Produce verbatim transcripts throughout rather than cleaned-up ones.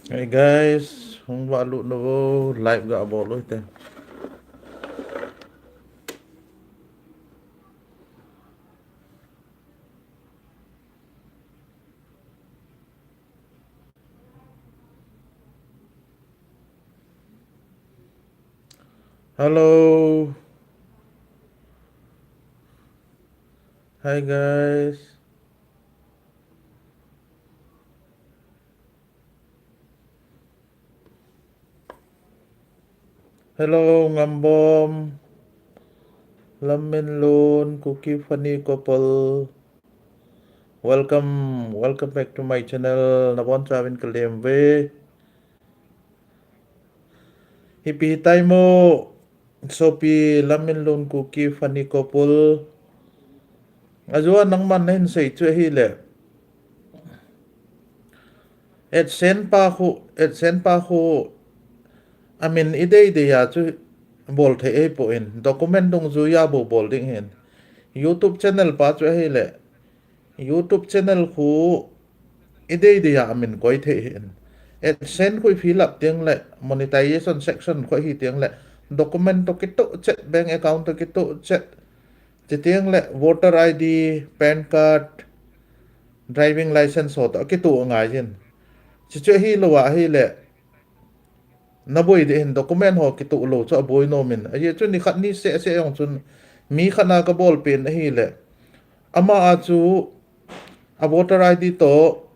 Hey guys, hung valut nau vo, live ga bol u hite. Hello. Hi guys. Hello, Ngambom, Lamminlun, Kuki Funny Couple. Welcome, welcome back to my channel. Nabonchauvin kalem uve. Ipi hitai mo, sopi Lamminlun, Kuki Funny Couple. Ajeh a nangman nahin sei chu ahile, AdSense pa khu, AdSense pa khu amin ideidei a chu bol thei ahipoi, document dungjuiya bou bol ding ahin. YouTube channel pa chu ahile, YouTube channel khu ideidei a amin koi thei ahin. AdSense khu i fill up teng le, monetization section khu ahi teng le, document toh kitoh chet, bank account toh kitoh chet, chuteng le voter I D, PAN card, driving license ho toh kitoh angai jin. Chuchu ahilou a ahile, naboi ding ahin, document ho kitoh lou chu aboi nom in. Ajeh chu nikhat ni seh seh jong chun mi khat na kabol pen ahile, ama a chu a voter I D toh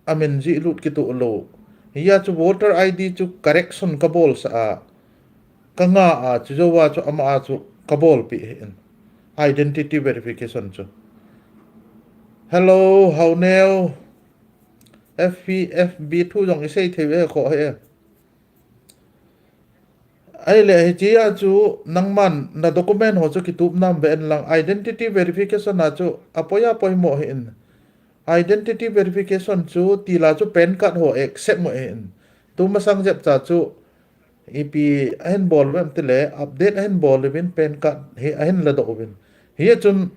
amin jih lut kitoh lou. Hia chu voter I D chu correction kabolsah a, kanga a chu jou a chu ama a chu kabolpeh ahin, identity verification chu. Hello, Haoneo. F B, F B thu jong isei thei ve kho he. Ahile hichea chu nangman na document ho chu kitup nam ve in lang, identity verification a chu apoi apoi mo ahin. Identity verification chu tila chu PAN card ho accept mo ahin. Tumasang jep cha chu ipi ahin bol uvem tile, update ahin bol uvin, PAN card hi ahin ladoh uvin. Hia chun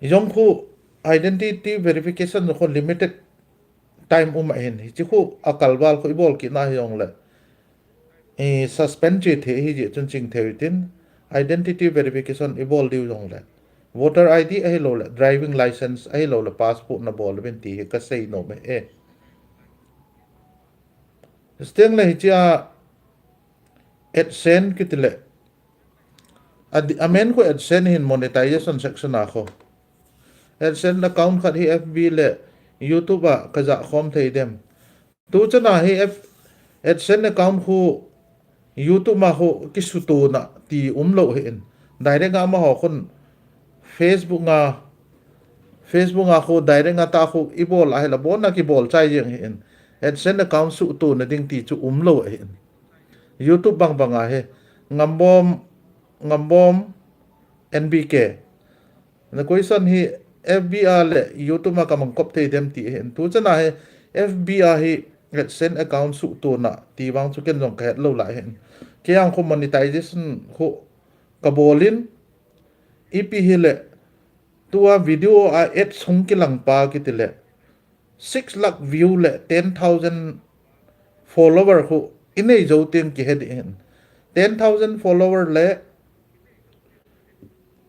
ijong khu identity verification khu limited time um ahin, hiche khu akalval khu ibol kit na hijongle, i suspend che thei ahi jeh chun chingthei u hitin, identity verification ibol diu jongle, voter I D ahiloule driving license ahiloule passport nabol uvin ti hi kasei nom e. Chuteng le hichea AdSense kiti le, adi-, amen khu AdSense hin monetization section a khu. AdSense account khat hi F B le YouTube a kajah khom thei dem. Tuchan a hi F-, AdSense account khu YouTube a khu kisutona ti umlou ahin. Direct a amaho khun Facebook a, Facebook a khu direct a ta khu ibol ahile abon a kibol chai jeng ahin. AdSense account sutona ding ti chu umlou ahin. YouTube bang bang a hi Ngambom, Ngambom N B K. Na question hi F B a le YouTube a kamang kop thei dem ti ahin. Tuchan a hi F B a hi AdSense account sutona ti vang chu ken jong kahet lou lai ahin. Kei a khu monetization khu kabol in, ipi hile, tua video a ad sung kilang pa kiti le, six lakh view le ten thousand follower khu inei jou teng kihe ding ahin. Ten thousand follower le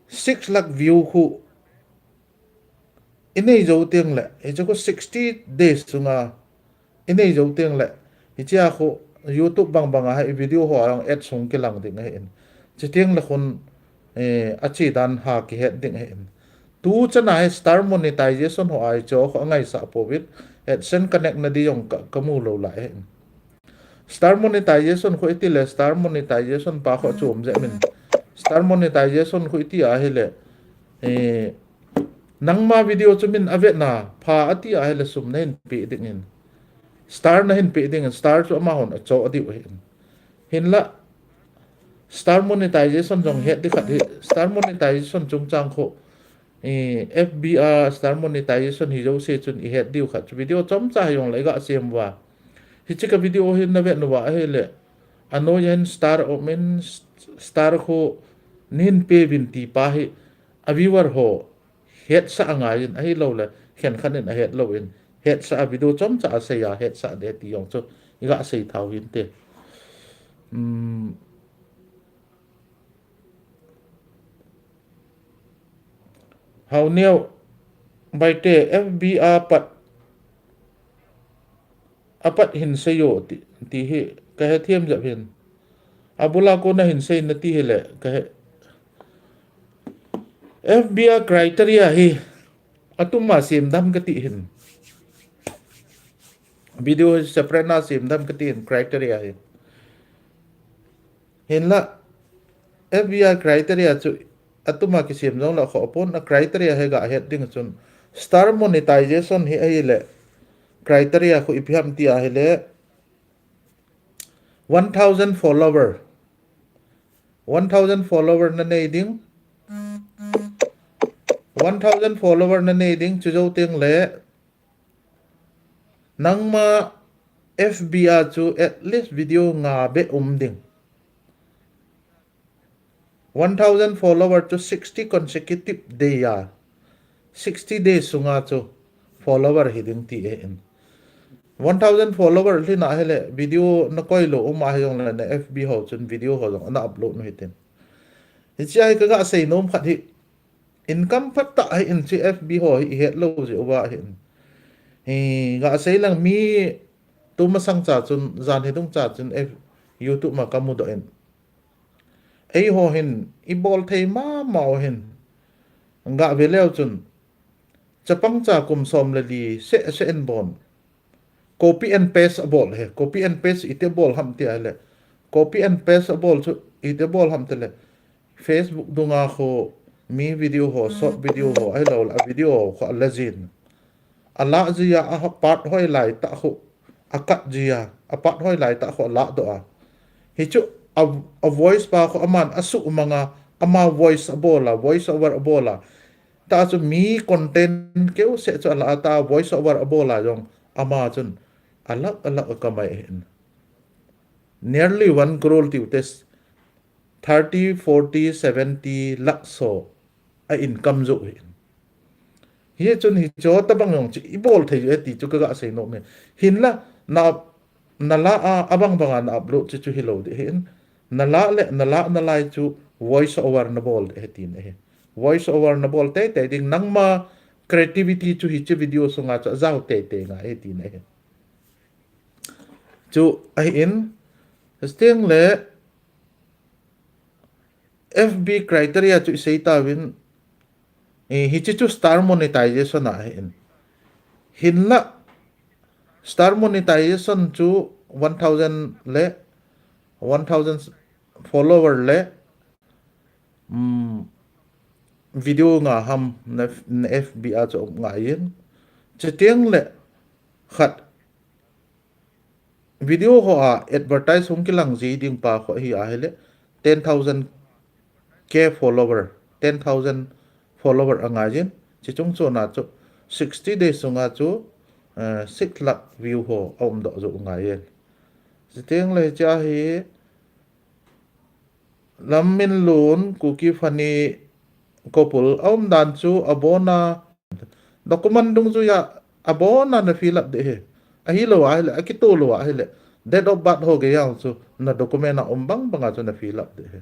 six lakh view khu inei jou teng le, hiche khu sixty days sunga inei jou teng le, hichea khu YouTube bang bang a hi video ho a jong ad sung kilang ding ahin. Chuteng le khun, eh, ache dan ha kihet ding ahin. Tuchan a hi star monetization ho a hiche khu angaisah pouvin, AdSense connect na di jong ka, kamu lou lai ahin. Star monetization khu iti le, star monetization pa khu achom jep in. Star monetization khu iti ahile, eh, nangma video chu min avetna pha ati ahile sum nahin pe ding in. Star nahin pe ding in, star chu amahon achoh diu ahin. Hinla, star monetization jong het di khat hi, star monetization chungchang khu, eh, F B a star monetization hi jouse chun ihet diu khat chu video chomcha hijongle iga sem uva. Hiche ka video hi navet uva ahile, anoi a hin star um in, star khu nahin pe uvin ti pa hi, a viewer ho hetsah angai in, ahiloule khenkhat in ahet lou in, hetsah a video chomcha a sei a hetsah de ti jong chu iga sei thau hinte. Hmm. Haoneo Baite, F B a pat, apat hin seiyo ti, ti hi ka hethem jep hin. Abula kona hin sei nati hile ka he. F B a criteria hi atuma sem dam kati hin. Video hi separate na sem dam kati hin criteria hi. Hinla, F B a criteria chu atuma kisem jong la kho pon a criteria hi ga het ding chun star monetization hi ahile criteria khu ipi ham ti ahile one thousand follower. One thousand follower na nei ding. One thousand follower na nei ding chu jou teng le nangma F B a chu at least video nga be um ding. One thousand follower chu sixty consecutive day a, sixty days sunga chu follower hi ding ti e in. One thousand follower lhina hele video na koi lo um ahi jong le na F B ho chun video ho jong ana upload nu hitin. Hichia hi ka ga sei nom khat hi income phat ta hi in chi F B ho hi het lo ji uva hi in. Hi ga sei lang mi tuma sang cha chun jan hi dung cha chun F YouTube ma ka mu do in. Ei ho hin i bol thei mama u hin. Ga ve leu chun chapang cha kum som le li se se en bon. Copy and paste a bol he. Copy and paste ite bol ham ti a le. Copy and paste a bol chu ite bol ham ti le. Facebook dunga khu mi video ho, short video ho, ahi lo la video ho khu a la jin. A la ji a, a part hoi lai ta khu a kat ji a, a part hoi lai ta khu a la do a. Hi chu a, a voice pa khu aman a su manga, ama voice a bol a, voice over a bol a. Ta chu mi content keu se chu a la ta voice over a bol a jong ama chun a lak a lak a kamai hin. Nearly one crore tiu te thirty, forty, seventy lakh so a income jo hi. Hi chun hi cho ta bang jong chi i bol thei e ti chu ka ga sei nom e. Hinla na, na la a, a bang bang a na upload chu chu hi lo de hin. Na la le, na la na lai chu voice over na bol de he ti na he. Voice over na bol te te ding nangma creativity chu hi chi video sunga chu a jao te te nga he ti na he. Chu ahi in, steng le F B criteria chu i sei ta vin, eh, hi chi chu star monetization a ahi in. Hinla, star monetization chu one thousand le, one thousand follower le, um, video nga ham na, na F B a chu um ngai in. Chutiang le khat video ho a advertise hung kilang ji ding pa kho hi ahile ten thousand K follower, ten thousand follower a ngai in. Chi chung chu na chu sixty days sunga chu, eh, six lakh view ho a um do jo ngai in. Chutiang le cha hi Lam Min Lun, Kuki Funny Couple, a um dan chu a bona document dungjuia a bona na fill up de he. Ahi lo ahile, a kito lo ahile. Date of birth ho ge yang chu na document a um bang banga chu na fill up de he.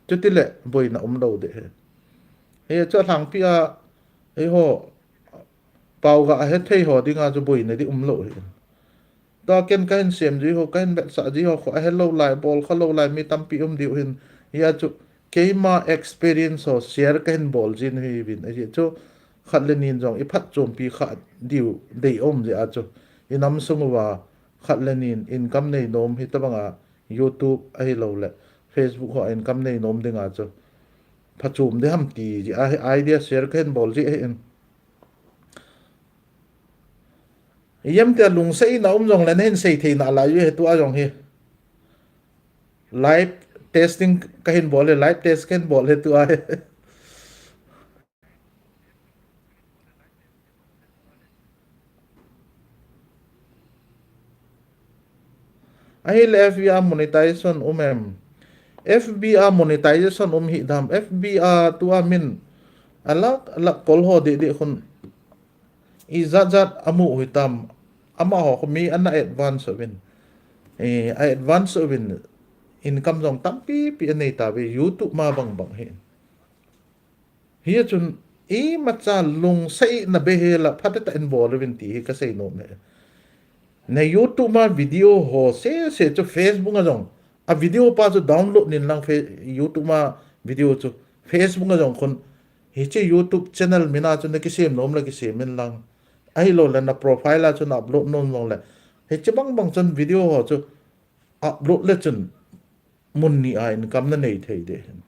Chuti le boina um lo de he. He chu a lhangpi a, he ho, pau ga a he thei ho dinga chu boina di um lo he. Tua ken ka hin sem ji ho, ka hin vetsah ji ho, kho a he lo lai, bol kho lo lai, mi tampi um diu hin. Hia chu, keima experience ho share ka hin bol jin hi vin. Ahi chu, khat le nin jong i phatchompi kha diu dei um ji a chu. I nam sung uva, khat le nin income nei nom hi tabanga YouTube ahi lo le, Facebook ho income nei nom dinga chu. Phatchom de ham ti ji a hi idea share ka hin bol ji ahi in. Yam te lungseina um jong le na hin sei thei na lai he tua jong hi. Live testing ka hin bol he, live test ka hin bol he tua he. Ahile F B a monetization um em. F B a monetization um hi dam. F B a tua min a lak, a lak kol ho de de khun. Ijat jat amu hitam, amaho khu mi ana advance uvin. Eh, a advance uvin income jong tampi pi anei tauve YouTube ma bang bang hi. Hichun imacha lungseina behel a phatah in bol uvin ti hi kasei nom e. Na YouTube ma video ho sese chu Facebook a jong, a video pa chu download in lang fe-, YouTube ma video chu Facebook a jong khun, hiche YouTube channel min a chu nakisem nom le kisem in lang. Ahilou le na profile a chu na upload nom nom le. Hiche bang bang chun video ho chu upload le chun mun ni a income nanei thei ding ahi.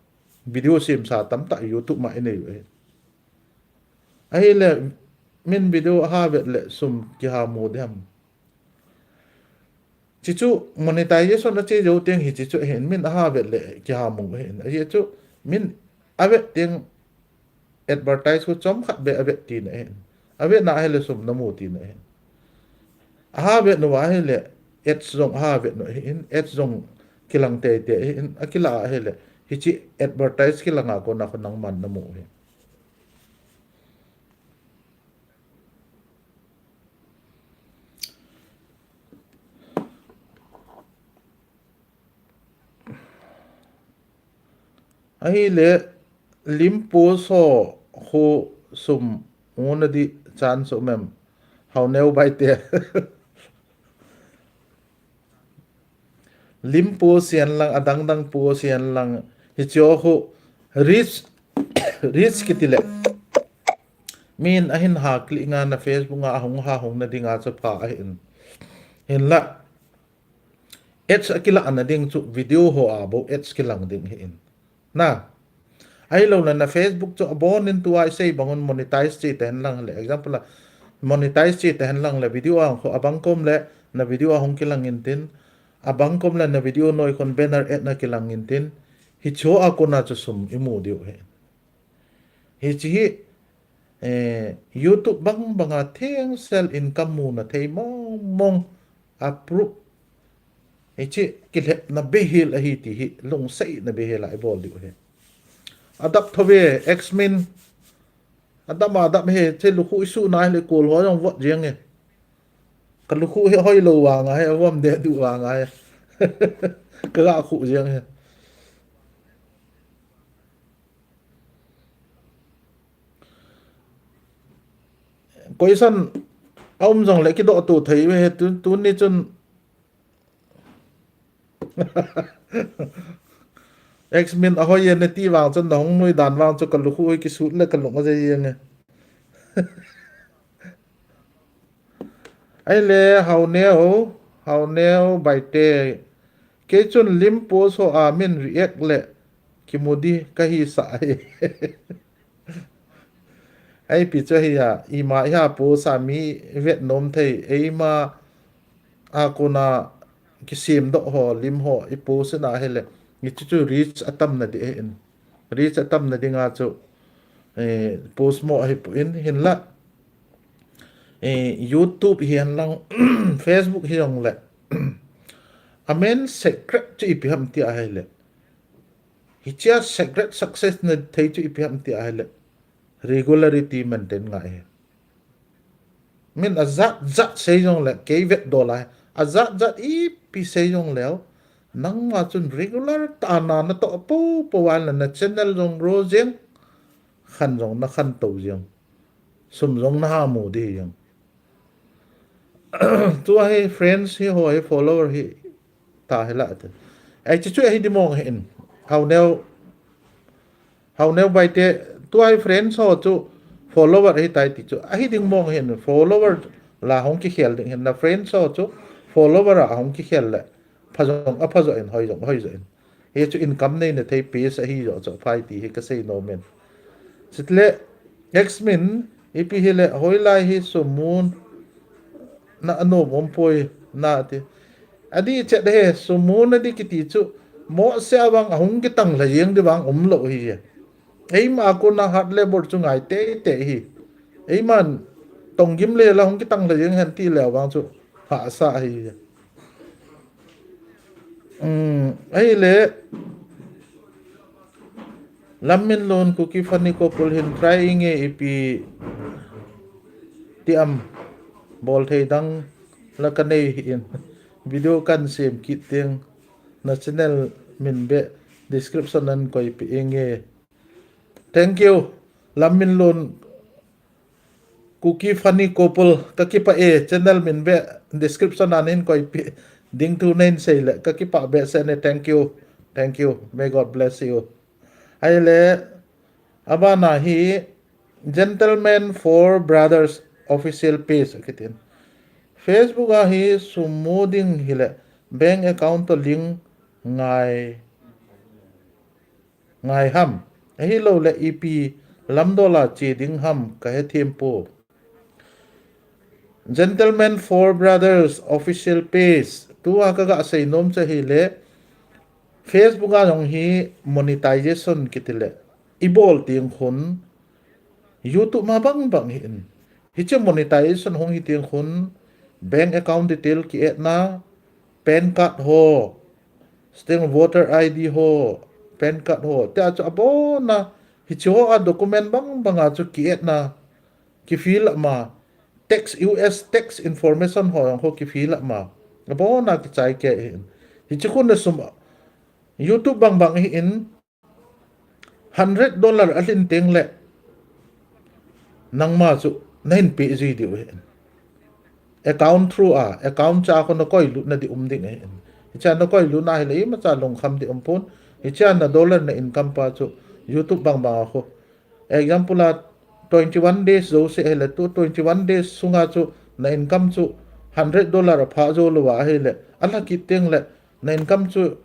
Video semsa tamtah YouTube ma inei u ahi. Ahile min video aha vet le sum kiha mu dem. Hichu monetization ache jou teng hichu ahin, min aha vet le kiha mu ahin. Hichu min avet teng advertise khu chomkhat beh avet tina ahin. Avetna ahile sum namu tina ahin. Aha vet nu ahile ads jong aha vet nu ahin, ads jong kilang teitei ahin, akila ahile hiche advertise kilang a kona khu nangman namu ahin. Ahile lim post ho khu sum muna di chance um em? Haoneo Baite. Lim post hihen lang, adang dang post hihen lang, hiche khu reach, reach kiti le. Min ahin ha click nga na Facebook a ahung ha hung na dinga chu pha ahin. Hinla ads akila na ding chu video ho a bou ads kilang ding ahin. Na. Ahilou le na Facebook chu abon in tua isei bang un monetize che tahen lang le. Example a monetize che tahen lang le video a khu abang kom le na video ahung kilang in tin. Abang kom le na video noi khun banner ad na kilang in tin. Hicho a kona chu sum imu diu ahi. Hiche hi, eh, YouTube bang banga thengsel income muna thei mong mong a proof. Hiche kilhepna behel ahi ti hi lungseina behel a ibol diu ahi. Adap thove, X-Min. Adap adap he, che lukhu isu na le kol ho jong vot jeng e. Ka lukhu hi hoilou vang a hi, avom de du vang a hi. Ka ga khu jeng hi. Question a um jong le kidoh to thei ve he tu, tuni chun X-Min ahoi e nati vang chun nahung nui dan vang chu ka lukhu hi kisut le ka lung ajai jeng e. Ahile Haoneo, Haoneo Baite. Kei chun lim post ho a min react le kimu di kahi sa e. Ipi chu ahi a, ima iha post a mi vet nom thei, eima a kona kisem doh ho, lim ho, i post na ahile, hichu chu reach atam na di ahin. Reach atam na dinga chu, eh, post mo ahi poi hinla. Eh, YouTube hihen lang, Facebook hi jong le. A main secret chu ipi ham ti ahile. Hiche a secret success na thei chu ipi ham ti ahile. Regularity maintain ngai ahi. Min ajat jat sei jong le, kei vet dol ahi. Ajat jat ipi sei jong leu. Nangma chun regular tah a na natoh popo a le na channel jong grow jeng. Khan jong na khantou jeng. Sum jong na ha mu di jeng. Tua hi friends hi ho hi follower hi ta hi la te. Ai chu chu ahi di mong hin. Haoneo, Haoneo Baite, tua hi friends ho chu follower hi tai ti chu. Ahi ding mong hin follower la hung kikhel ding hin na friends ho chu follower a hung kikhel le. Pha jong, apha jo in, hoi jong, hoi jo in. Hichu income neina thei page ahi jo chu phai ti hi kasei nom in. Chuti le, X-Min, ipi hile, hoilai hi sum muna anom um poi nati. Adih chet he, sum muna di kiti chu, mohseh a vang ahung kitang lha jeng di vang umlou ahi. Eima a kona hard labor chu ngai teitei ahi. Eiman, tonggim le la hung kitang lha jeng hen ti le vang chu, hahsa ahi. Um, ahile, Lamminlun Kuki Funny Couple hin try inge ipi. ti am, bol thei dang la ka nei hi in. Video kan sem kit teng na channel min beh description a hin koipeh inge. Thank you. Lamminlun Kuki Funny Couple, ka kipah e, channel min beh description a hin koipeh ding thu nei sei le ka kipah behseh e. Thank you. Thank you. May God bless you. Ahile, abana hi Gentlemen for Brothers official page akitin. Facebook a hi sum mu ding hile bank account to link ngai, ngai ham. Ahilou le ipi lamdol a che ding ham ka hethem poi. Gentlemen for Brothers official page. Tua ka ga sei nom chu ahile, Facebook a jong hi monetization kiti le i bol teng khun YouTube ma bang bang hi in. Hiche monetization hung hi teng khun bank account detail ki add na, PAN card ho, sting voter I D ho, PAN card ho. Tia chu abon a hiche ho a document bang bang a chu ki add na, ki fill up ma, tax, U S tax information ho jong ho ki fill up ma, abon a ki chai kei hi in. Hiche khun na sum YouTube bang bang hi in, hundred dollar a lhin teng le nangma chu na hin pe ji diu hi in. Account through a, account cha khun na koi lut na di um ding hi in. Hiche a na koi lut na hile imacha lungkham di um pon. Hiche a na dollar na income pa chu YouTube bang bang a khu. Example a twenty one days jouse hile tu twenty one days sunga chu na income chu hundred dollar a pha jou lou a hile, a lha kit teng le na income chu,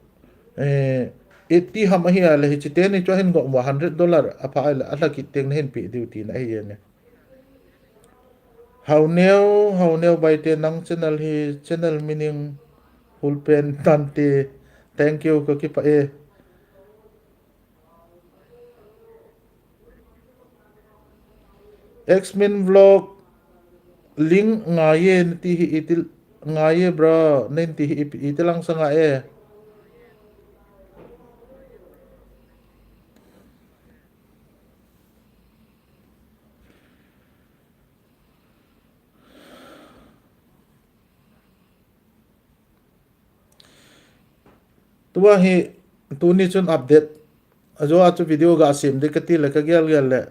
eh, eighty ham ahi a le hiche teni chu ahin gom uva hundred dollar a pha a le a lha kit teng na hin pe diu tina ahi e. Haoneo, Haoneo Baite, nang channel hi, channel meaning Hulpen Tante. Thank you, ka kipah e. X-Men Vlog link ngai e nati hi iti, ngai e bro, nati hi iti, iti lang sanga e. Tua hi tuni chun update. Ajo a chu video ga sem ding kati le ka gel gel le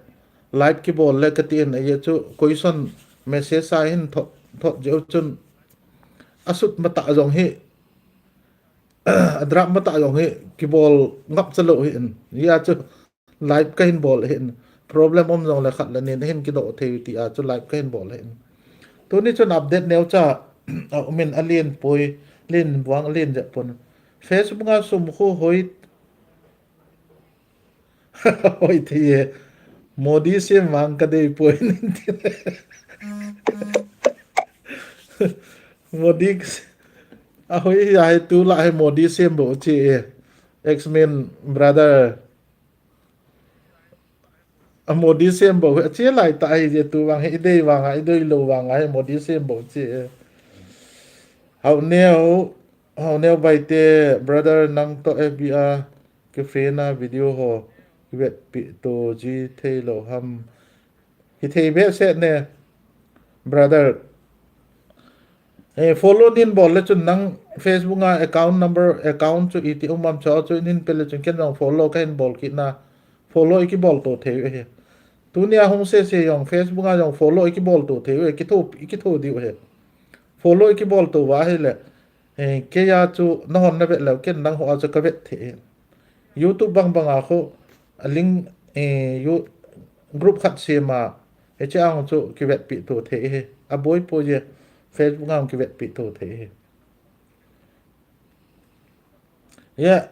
live kibol le kati in, ahi chu question message a hin thot, thot jeh chun asut matah jong hi, a drop matah jong hi kibol ngap cha lou hi in. Ahi chu live ka hin bol hi in. Problem um jong le khat le ni na hin kidoh thei ti a chu live ka hin bol hi in. Tuni chun update neocha a um in, alen poi, len vang alen jep pon. Facebook a sum khu hoi Hoi thei e. Modi sem vang ka dei poi nin ti. Modi a hoi hi a hi tu la hi Modi sem bou che e. X-Men brother. A Modi sem bou hi a che lai ta hi je tu vang hi i dei vang a i dei lou vang a hi Modi sem bou che e. Haoneo, Haoneo Baite brother nang to F B a Kifrena video ho kivetpi to ji thei lou ham. Hi thei behseh ne, brother. Eh, follow nin bol le chun nang Facebook a account number, account chu iti um am chu chu nin pe le chun ken jong follow ka hin bol kit na. Follow i kibol to thei u ahi. Tunia hung sese jong Facebook a jong follow i kibol to thei u ahi, kitho, i kitho diu ahi. Follow i kibol to va ahile. Eh, kei a chu nahon na vet leu, ken nang ho a chu ka vet thei. YouTube bang bang a khu a link, eh, you, group khat sem a, hiche a chu kivetpi to thei hi. A boi poi je, Facebook a kivetpi to thei hi. Ya,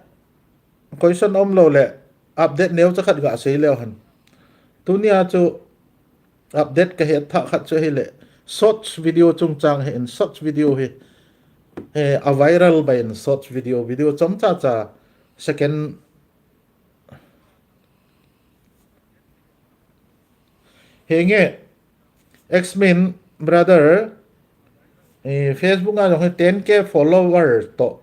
question um lou le, update neocha khat ga sei leu hen. Tunia chu update ka het thah khat chu ahile, shorts video chungchang hi in, shorts video hi, eh, a viral bai in shorts video, video chomcha cha second. Henge, X-Men brother, eh, Facebook a jong hi ten K follower to.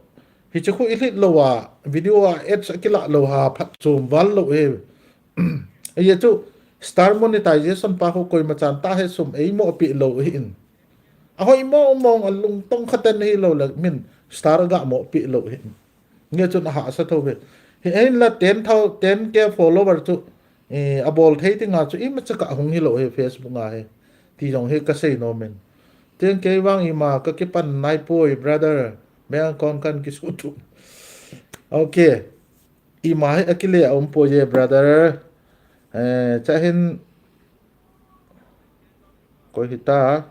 Hiche khu i hlit lou a, video a ads a kila lou a, phatchom val lou e. Ahi chu, Star monetization pa ho koima chan ta he sum eimo pi lo hi in. A hoi mo mong a lungtong khaten hi lo le min star ga mo pi lo hi in. Nge chun a ha sa tho ve. Hi ein la ten thou, ten K follower chu, eh, a bol thei ti nga chu ima cha ka hung hi lo he Facebook nga he. Ti jong he ka sei no men. Ten K vang ima ka kipan nai poi brother. Bank account kan ki su tu. Okay. Ima hi a kile a um poi ye brother. Eh, cha hin koi hita.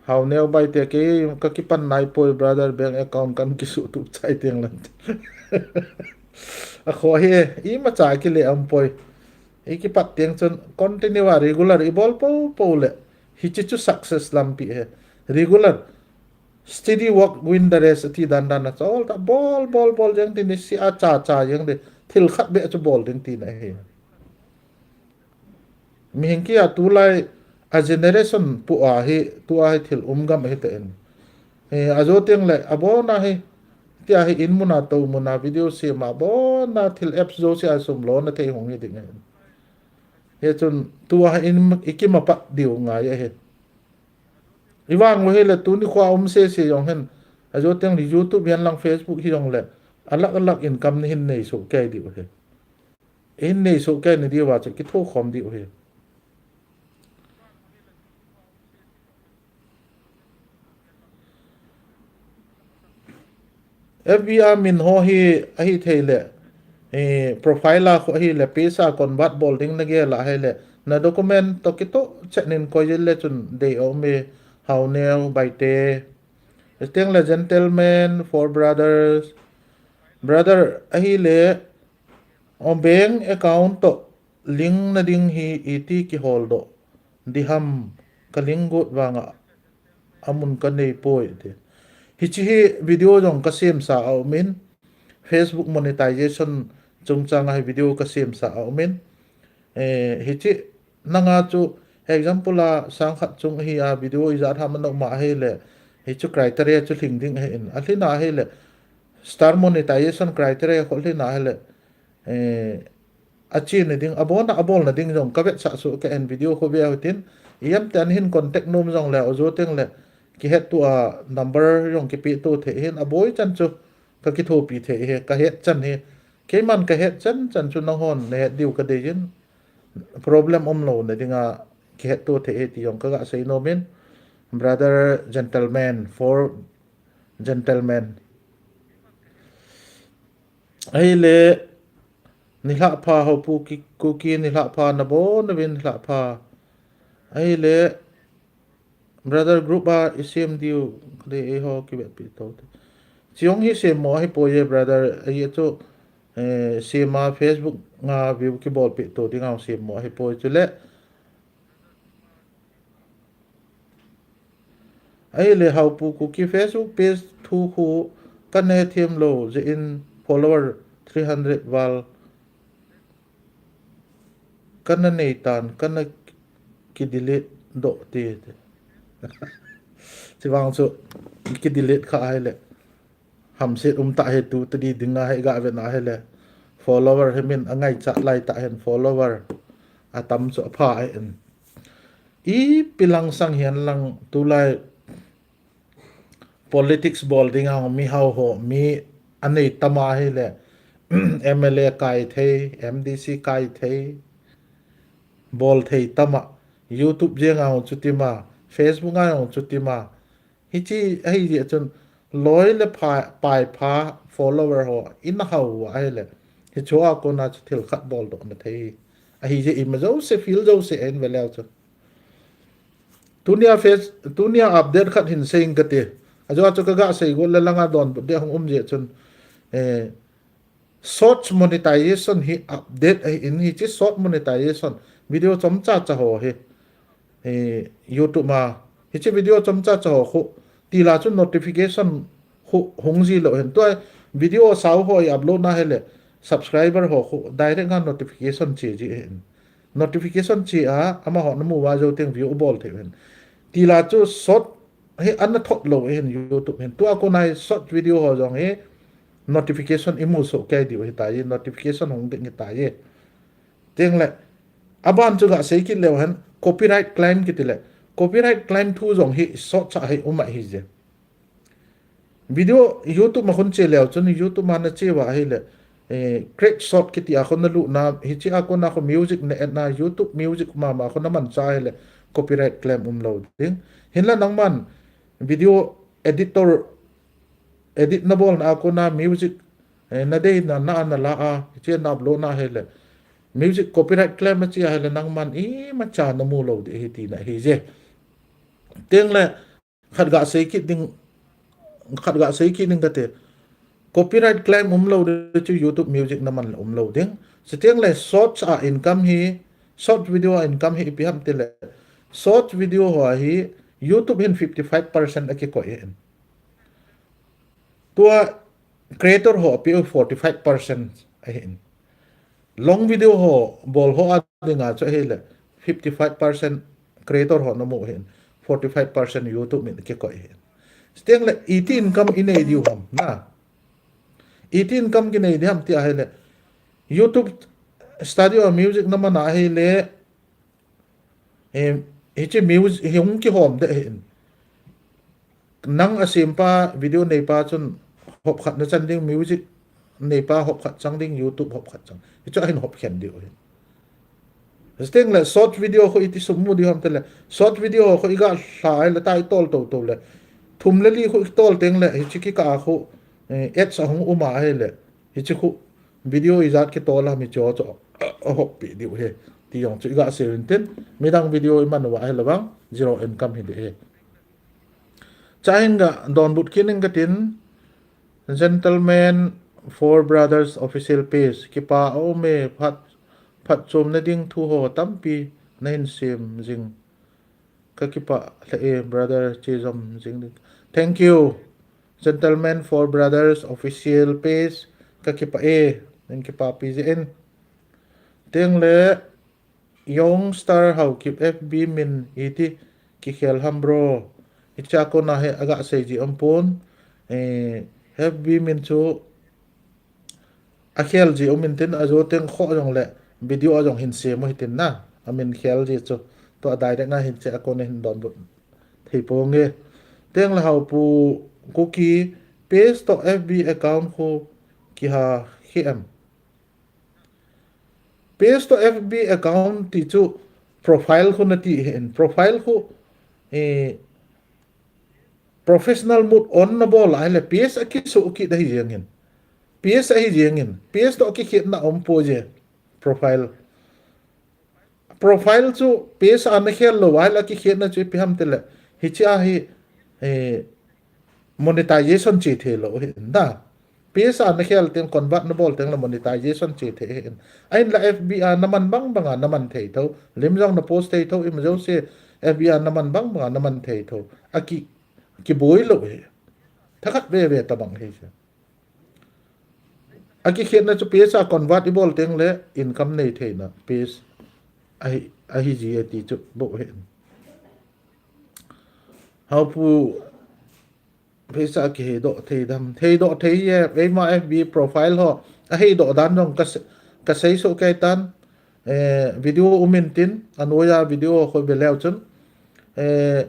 Hau neo bai te ke ka kipan nai poi brother bank account kan ki su tu chai tiang lan. A kho hi ima cha kile a um poi. I kipat tiang chun continue a regular i bol po po le. Hi chi chu success lampi he. Regular. Steady work win the rest ati dan dan a chol ta bol bol bol jeng ti ni si a cha cha jeng de thil khat be chu bol ding ti na hi. Mi hing kia tu lai a generation pu a hi tu a hi thil um gam hi te en. He a jo teng le a bona hi ti a hi in muna to muna video si ma bona thil apps jo si a sum lo na thei hong hi ding en. He chun tu a hi in i ki ma pat diu ngai a hi. I vang mo hi le tu ni khua um se se jong hen. A jo teng li YouTube hian lang Facebook hi jong le. A lak a lak income ni hin nei su ke diu hi. In nei su ke ni diu wa chu ki tho khom diu hi. F B R min ho hi a hi thei le. Eh, profile a kho hi le pesa convert bol ding na ge la hi le. Na document to ki to chet nin koi le chun dei o me hau neo bai te. Teng le gentleman, four brothers. Brother, a hi le, o bank account to link na ding hi iti ki hol do. Di ham ka link got vang a, a mun ka nei poi te. Hi chi hi video jong ka sem sa a um in. Facebook monetization chung chang a hi video ka sem sa a um in. Eh, hi chi Nanga chu example a sang khat chung hi a video i jat ham anok ma hi le hi chu criteria chu hling ding hi in a hlina hi le star monetization criteria kho hlina hi le eh, a chi ni ding a bona a bol na ding jong ka vet sa su ka en video kho ve a hutin i am te an hin contact nom jong le o jo teng le ki het tu a number jong ki pi tu the hin a boi chan chu ka ki thopi the hi ka het chan hi keiman ka het chan chan chu nang hon ne het diu ka dei jin problem um lo na dinga ki het tu the hi ti jong ka ga sei nom in brother gentleman for gentleman ai le ni hla pha ho pu ki ku ki ni hla pha na bo na vin hla pha ai le Brother group a i sem diu de e ho ki vet pi to te. Chiong hi sem mo hi po ye brother a ye chu eh, sem a Facebook nga view ki bol pi to ding a sem mo hi po chu le. Ai le hau pu ku ki Facebook page thu khu kan he thiam lo je in follower three hundred val Kana nei tan, kana ki delete doh ti. Chivang chu ki delete kha ahile. Hamset um ta he tu ta di ding a he ga ve na he le. Follower he min a ngai cha lai ta hen follower. A tam chu a pha a en. I pilang sang hian lang tu lai politics bol ding a mi hau ho mi a nei tam a hi le M L A kai thei, M D C kai thei, bol thei tam a, YouTube jeng a hong chuti ma, Facebook a hong chuti ma, hi chi a hi chi chun loi le pha, pai pha follower ho in a hau a hi le hi chua kona chu thil khat bol doh na thei. A hi chi i ma jo se feel jo se en ve leo chu. Tunia face, tunia update khat hin sei ing kati. Ajo ajo ka ga sei go le langa don bu de hong um je chun. Eh, short monetization hi update ahi in hi chi short monetization. Video chom cha cha ho hi. Eh, YouTube ma. Hi chi video chom cha cha ho khu. Ti la chu notification khu hung ji lo hen. Tua video sau ho i upload na he le. Subscriber ho khu. Direct nga notification chi ji hen. Notification chi a, ama ho na mu va jo teng view u bol thei hen. Ti la chu short hi an na thot lo hen YouTube hen. Tua ko nai short video ho jong hi notification imu soh kei diu hitai, notification hung ding hitai. Tengle, aban chu gasei kit leu hen, copyright claim kiti le. Copyright claim thu jong hi sotcha hi um ahi je. Video YouTube ma khun che leu chun YouTube ma nache uva ahile, eh, create short kiti a khun nalut na, hiche a kona khu music na add na, YouTube Music mama khun namancha ahile copyright claim umlou ding. Hinla nangman video editor, edit nabolna a kona music, eh, nadeina na, nala a, hiche na upload na ahile music copyright claim ache ahile nangman imacha namu lou ding ahi tina ahi je. Tengle, khat gasei kit ding, khat gasei kit ding kate. Copyright claim umlou ding chu YouTube Music naman le umlou ding. Chutengle shorts a income hi, short video a income hi ipi ham tile, short video ho hi YouTube hin fifty five percent akikoi ahin. Tua creator ho apiu forty five percent ahin. Long video ho bol ho a dinga chu ahile fifty five percent creator ho namu ahin, forty five percent YouTube min kikoi ahin. Chutengle iti income inei diu ham na. Iti income kinei diu ham ti ahile, YouTube Studio a music naman ahile, eh, hiche music hi hung kihom ding ahin. Nang asempa video neipa chun hop khat nachan ding, music neipa hop khat chang ding, YouTube hop khat chang. Hichu ahin hop khen diu ahin. Chutengle short video khu iti sum mu diu ham tile, short video khu iga lha le title toto le, thum le li khu itol tengle, hiche kikah a khu, eh, ads ahung um ahile, hiche khu video ijat kitol ham hiche chu ahoppi diu ahi. Ti jong chu igasei uvin tin, midang video iman uva ahile vang zero income hi ding ahi. Chuin ga donbut kit ning katin, Gentleman Four Brothers Official Page, kipa aume, phat, phatchomna ding thu ho tampi nahin sem jing. Kakipah lheh e, brother, che jom jing ding. Thank you. Gentleman Four Brothers Official Page, kakipah e, nahin kipapi jeh in. Tengle, Young Star Haokip F B min iti kikhel ham bro. Hiche a kona hi agasei ji um pon. Eh, F B min chu akhel ji um intin, ajo teng kho jongle video a jong hin sem u hitin na. Amin khel ji chu. Tua direct na hiche a kona hin donbut thei ponge. Tengle Haopu Kuki page toh F B account khu kiha khe em. Page toh F B account ti chu profile khu nati ahin. Profile khu, eh, professional mode on nabol ahile page akisoh kit ahi jeng in. Page ahi jeng in. Page toh akikhetna aumpoi je. Profile. Profile chu page a nakhel lou ahile akikhetna chu ipi ham tile, hiche a hi, eh, monetization che thei lou ahin na. Page a nakhel teng, convert nabol tengle monetization che thei ahin. Ahinla F B a naman bang banga naman thei tho. Lim jong napost thei tho, ima jouse F B a naman bang banga naman thei tho. Aki, kiboi lou ahi. Thakhat veve tabang ahi chu. Akikhetna chu page a convert ibol tengle income nei theina page ahi, ahi ji e ti chu bou ahin. Haopu page a kiheidoh thei dem? Heidoh thei e, eima F B profile ho aheidoh dan jong kase-, kasei soh kei tan, eh, video um intin, anoiya video khu ve leu chun, eh,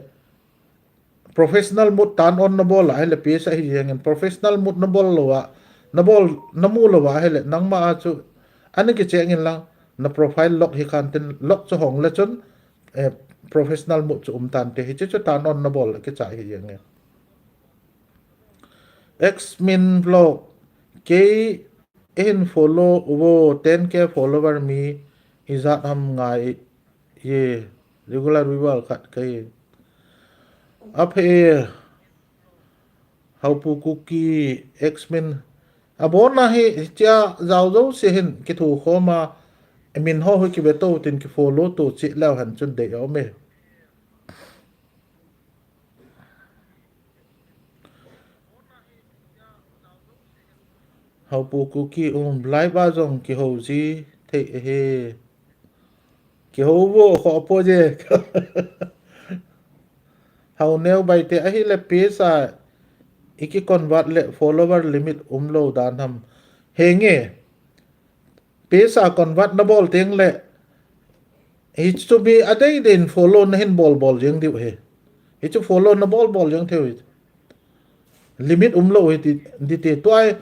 professional mode turn on nabol ahile page ahi jeng in, professional mode nabol lou a, nabol, namu lou ahile, nangma a chu, ana kicheng in lang, na profile lock hi khan tin, lock chu hong le chun, eh, professional mode chu um tante, hiche chu turn on nabol kichai ahi jeng in. Xmin Vlog, kei eihin follow uvo, ten K follower mi ijat ham ngai e, regular viewer khat kahi. Aphe e, Haopu Kuki, Xmin. Abonna hi, hichea jao jouse hin kithu khom a, min ho hi kive to tin kifollow to cheh leu hen chun dei aume. Haopu Kuki, um, live a jong kihou ji thei ahi. Kihou vo, khopo je. Haoneo Baite, ahile page a iki convert le follower limit umlou dan ham. Henge. Page a convert nabol teng le, hichu mi adeidei in follow nahin bolbol jeng diu ahi. Hichu follow nabolbol jeng thei u ahi. Limit umlou ahi ti, ti, tua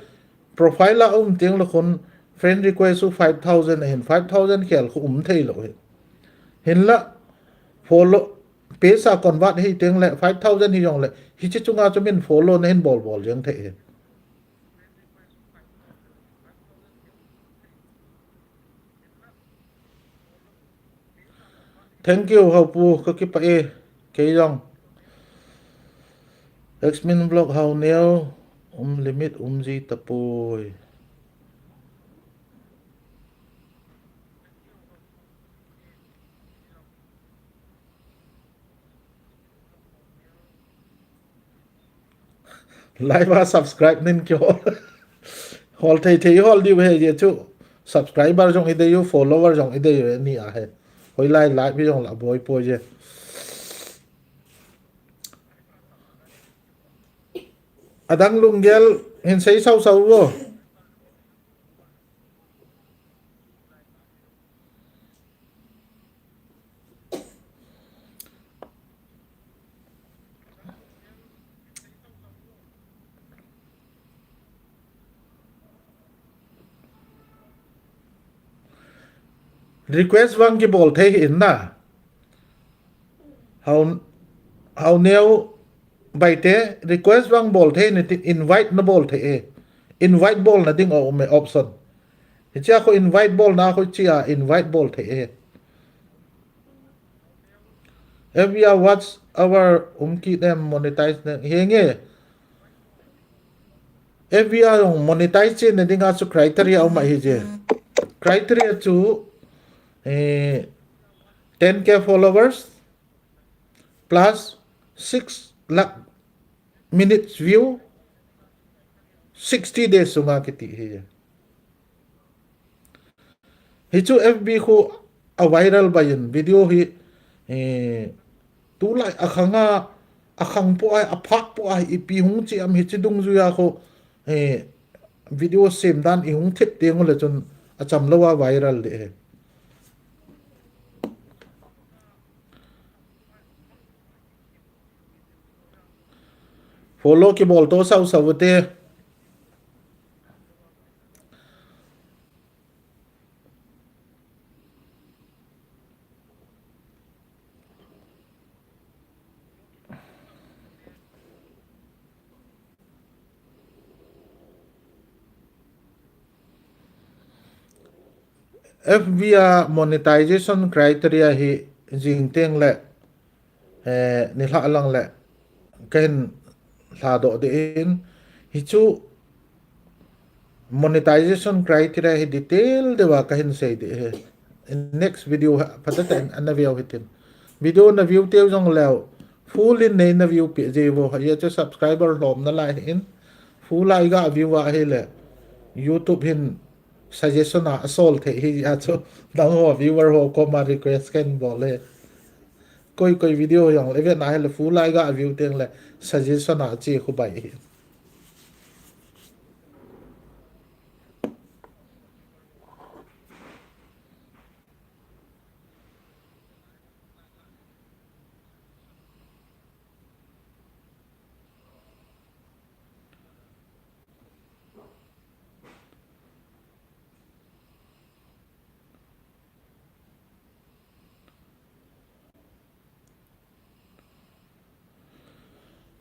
profile a um teng le khun friend request chu five thousand ahin, five thousand khel khu um theilou ahi. Hinla follow, page a convert hi teng le five thousand hijongle, hiche chunga chu min follow nahin bolbol jeng thei ahi. Thank you, Haopu, kakipah e, kei jong. X Min Vlog Haoneo, um limit, um ji tapoi. Live a subscribe nin kihol. Hol thei thei hol diu ahi jeh chu. Subscriber jong idei u, follower jong idei u, ni ahi. Hoilai live hi jong la boi poi je. Adang lunggel hin sei sau sau vo. Request vang kibol thei hi in na. Hao, Haoneo Baite, request vang bol thei ni ti, invite nabol thei e. Invite bolna ding a um e option. Hichea khu invite bolna khu chia invite bol thei e. F B R watch hour um kit em monetize ne. Henge. F B R jong monetize chena dinga chu criteria um ahi je. Criteria chu, eh, ten K followers plus six lakh minutes view, sixty days sunga kiti ahi je. Hichu F B khu a viral bai in video hi, eh, tulai a khanga, a khang po ai, a phak po ai, ipi hung chi am hichi dungjuia khu, eh, video sem dan i hung thip teng ule chun a chamlou a viral de he. Follow kibol to sau sau te. F B R monetization criteria hi jing teng le, eh, nilhah lang le kahin lhadoh ding in, hichu monetization criteria hi detail deuva kahin sei ding ahi. Next video ha, phatah in ana view hitin. Video na view teu jong leu, full in nei na view pi jeh vo, hichu subscriber lhom nalai hin, full a iga view a hile, YouTube hin suggestion a asol thei hi a chu, nangho viewer ho koma request kahin bol e. Koi koi video jong le, ivet na hile full a iga view teng le suggestion a che khu bai hi.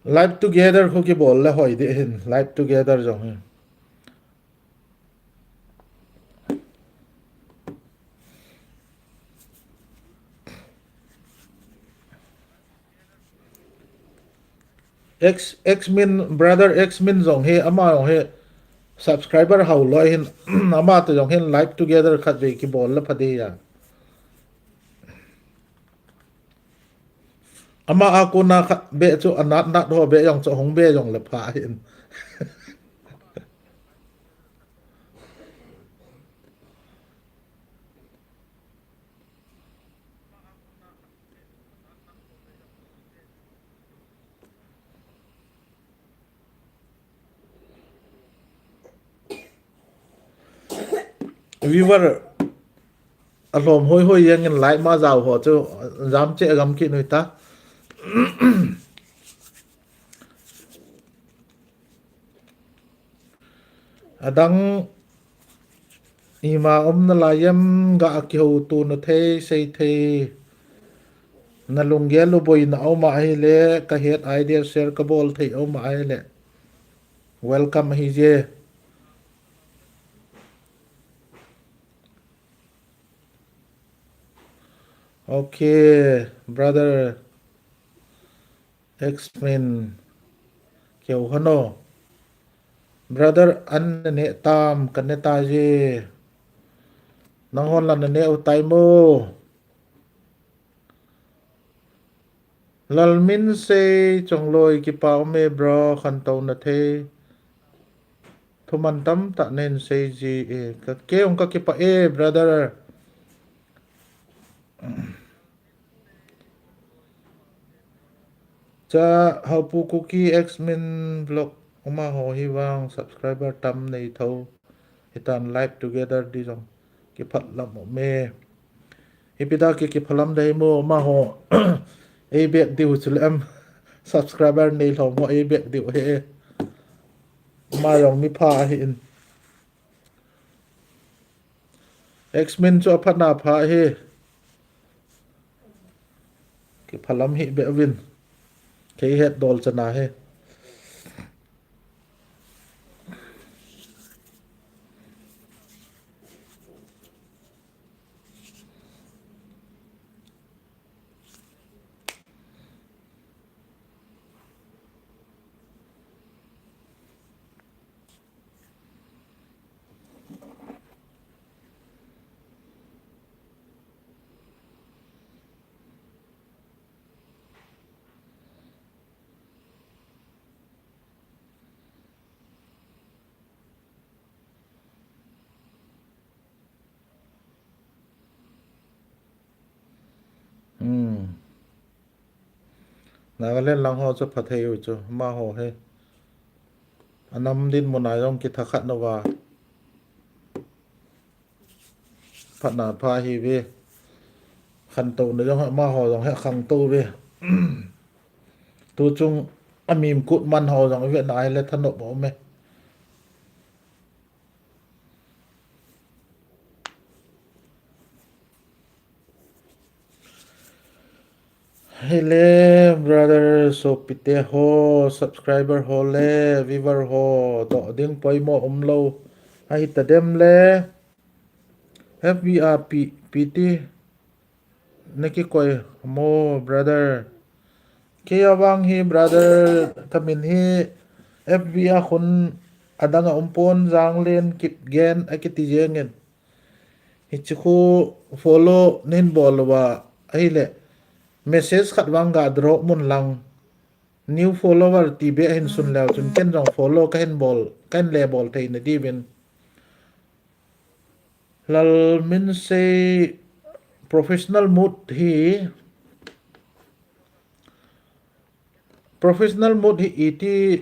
Live together khu kibol le hoi ding hin, live together jong hin. X, X Min, brother X Min jong hi, ama jong hi subscriber hao loi hin, ama to jong hin live together khat vei kibol le pha ding a. Ama a kona khat be chu anat nat ho be jong chu hung be jong le pha hin. Viewer alhom hoi hoi jeng in like ma jao ho chu jam che gam kit nui ta. Adang ima um nalai em, ga kihou to na thei, sei thei. Na lunggel u boina um ahile, ka het idea share ka bol thei um ahile. Welcome ahi je. Okay, brother. X-Men. Keu hano. Brother, an na ne tam, ka ne ta je. Nang hon la na ne u tai mo. Lalmin sei chongloi kipa um e bro, khantou na thei. Thuman tam ta nen sei ji e. Ka keu ka kipa e, brother. Cha Haupu Kuki X-Men vlog, amaho hi vang subscriber tam nei tho. Hitan live together di jong kiphat lam um e. Ipi da ki kiphalam dei mo, amaho ei bek diu chu le em, subscriber nei lhom ho ei bek diu he. Ama jong mi pha ahi in. X-Men chu aphat na pha hi. Kiphalam hi be vin. Kei het dol chana hi. Hmm. Nagaland lang ho chu phathei u chu, amaho hi. Anam dinmun a jong kitha khat nova. Phat na pha hi ve. Khantou na jong amaho jong he khangtou ve. Tu chung amim kut man ho jong ve na le thanop um e. Hile, brother, sopite ho, subscriber ho le, viewer ho, doh ding poimo umlou. Ahi ta dem le, F B R P, P T, na kikoi mo, brother. Kei a vang hi, brother, ka min hi, F B a khun adang a umpon Janglen Kipgen a kiti jengin. Hichi khu follow nin bol uva, ahile, message khat vang ga drop mun lang, new follower ti be hin sun leu chun ken jong follow ka hin bol, ka hin le bol thei na diuvin. Lalmin sei professional mode hi, professional mode hi iti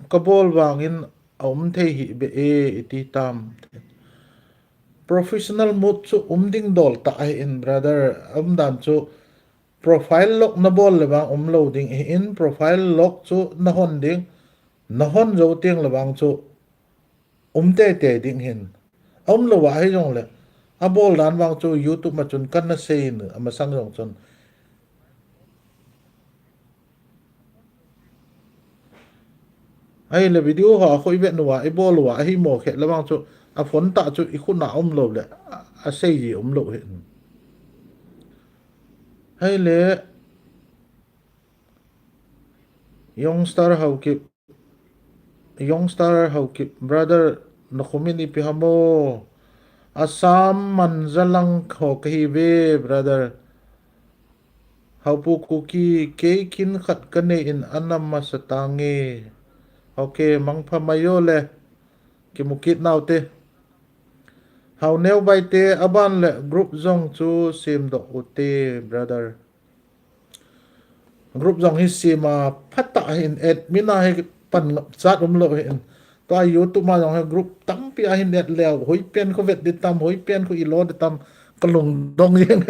ka bol vangin a um thei hi be e iti tam. Professional mode chu um ding dol ta ahi in, brother, um dan chu profile lock na bol le vang um lo ding ahi in, profile lock chu na hon ding, na hon zo teng le vang chu um tei tei ding hin. A um lo a ahi jong le, a bol dan vang chu YouTube ma chun kan na sei in, a masang jong chun. Ahile video ho a khu i vet uva, i bol uva, ahi mo khe le vang chu, a phone tah chu i khut na um lo le, a, a sei ji um lo hin. Ahile, Youngstar Haokip, Youngstar Haokip, brother, na khumin ipi ham o? Assam Manjalang ho kahi ve, brother. Haopu Kuki, kei kin khat ka nei in ana masa tange. Ok, mangpha mai o le. Kimu kit nau te. Haoneo Baite, aban le group jong chu sem doh u te, brother. Group jong hi sem a phat a hin admin a hi pan ngap chat um lo hin. Tua YouTube ma jong hi group tampi ahin et leu, hoipen khu vet ding tam, hoipen khu ilo ding tam, kalungdong jeng.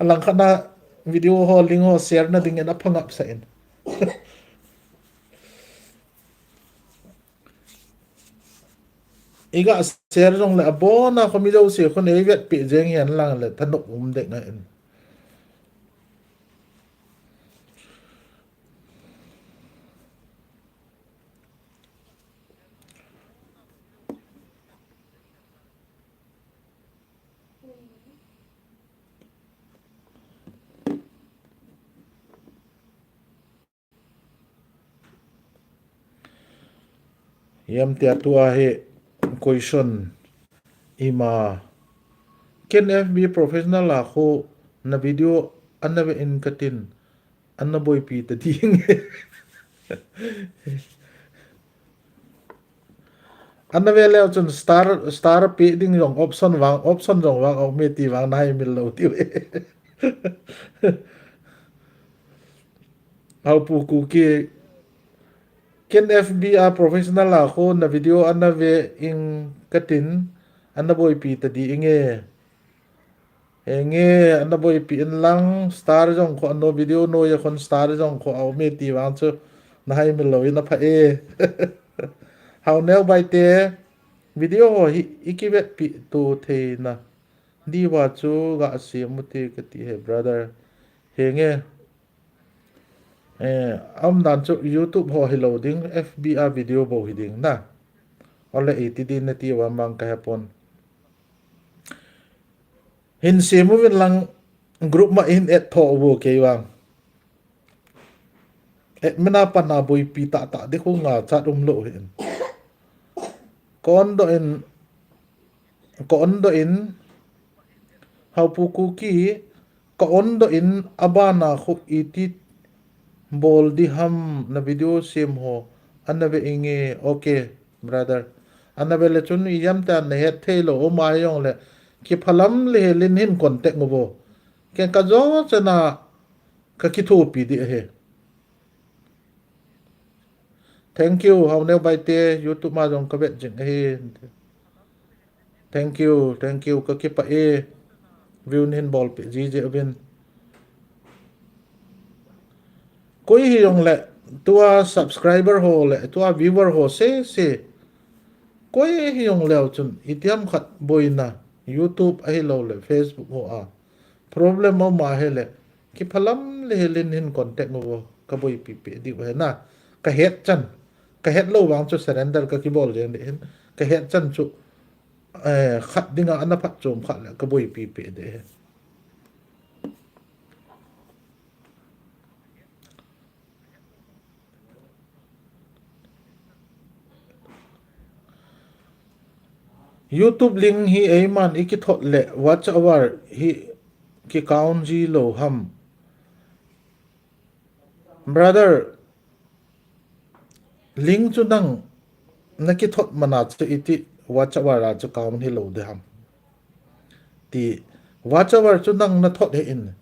Alangkhat na video ho, link ho share na dingin aphangap sah in. Iga share jongle abona khomi jouse khun eivetpi jeng hihen lang le thanop um ding ahin. Hiam tia tua hi question ima. Ken F B professional a khu na video ana ve in katin, ana boipi ta ding. Ana ve leu chun star, star pe ding jong option vang, option jong vang, aume ti vang nahai mil lou tiu. Haupu Kuki, ken F B a professional a khu na video ana ve in katin, ana boipi ta ding e. Henge, ana boipi in lang, star jong khu ano video noiya khun star jong khu aume ti vang chu nahai mil lou in apha e. Haoneo Baite, video ho hi ikivetpi to theina diuva chu gasei mu te kati he brother. Henge. Eh, aumdan chu YouTube ho hilou ding, F B a video bou hi ding na. Ole iti ding nati uva mang kahepon. Hin sei mu vin lang group ma hin add tho uvo kei vang. Admin a pat na boipi tahtah ding khu ngachat umlou hin. Ka on doh in, ka on doh in, Haupu Kuki, ka on doh in abana khu iti bol ding ham na video sem ho, ana ve inge, okay, brother. Ana ve le chun ijemtia na het thei lou, um a jongle, kiphalam le helin hin contact uvo. Ken ka jo chana ka kithopi ding ahi. Thank you, Haoneo Baite, YouTube ma jong ka vet jing ahi. Thank you, thank you, ka kipah e. View nahin bolpeh jiji uvin. Koi hijongle, tua subscriber ho le, tua viewer ho sese. Koi hijongleu chun, itiham khat boina, YouTube ahilou le, Facebook ho a. Problem aum a hile, kiphalam le helin hin contact uvo, ka boipi peh diu ahi na. Ka het chan, ka het lou vang chu surrender ka kibol jeng ding ahin, ka het chan chu, eh, khat dinga ana phatchom khat le ka boipi peh ding ahi. YouTube link hi eiman ikithot le watch hour hi ki count ji lou ham. Brother, link chu nang na kithot mana chu iti watch hour a chu count hilou ding ham. Ti watch hour chu nang na thot ahin,